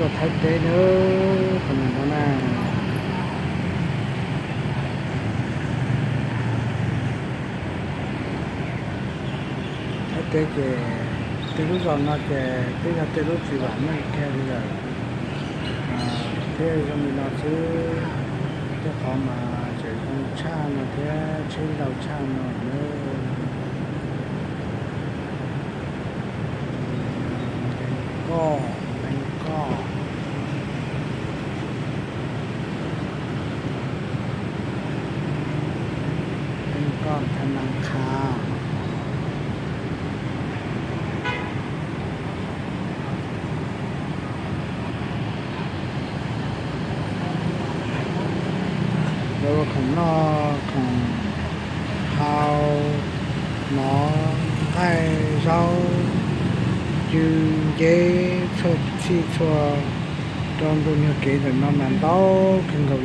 Rau Thaib teb na, qhov no na. Thaib teb ces tej lub zos no ces twb yog tej lub tsis vam meej kiag li lawm, thiab zoo li no xwb. Tej qhov mas tseem zoo tshaj no thiab tsheb ntau tshaj no na. Koj, Leej Koj, Leej Koj Tha Nang Kha. Lawv ua khoom noj khoom haus, mov, nqaij, zaub, cw, nceb, txhua txhij txhua, rau ntu nyuag kev ntawm no mas ntau kawg nkaus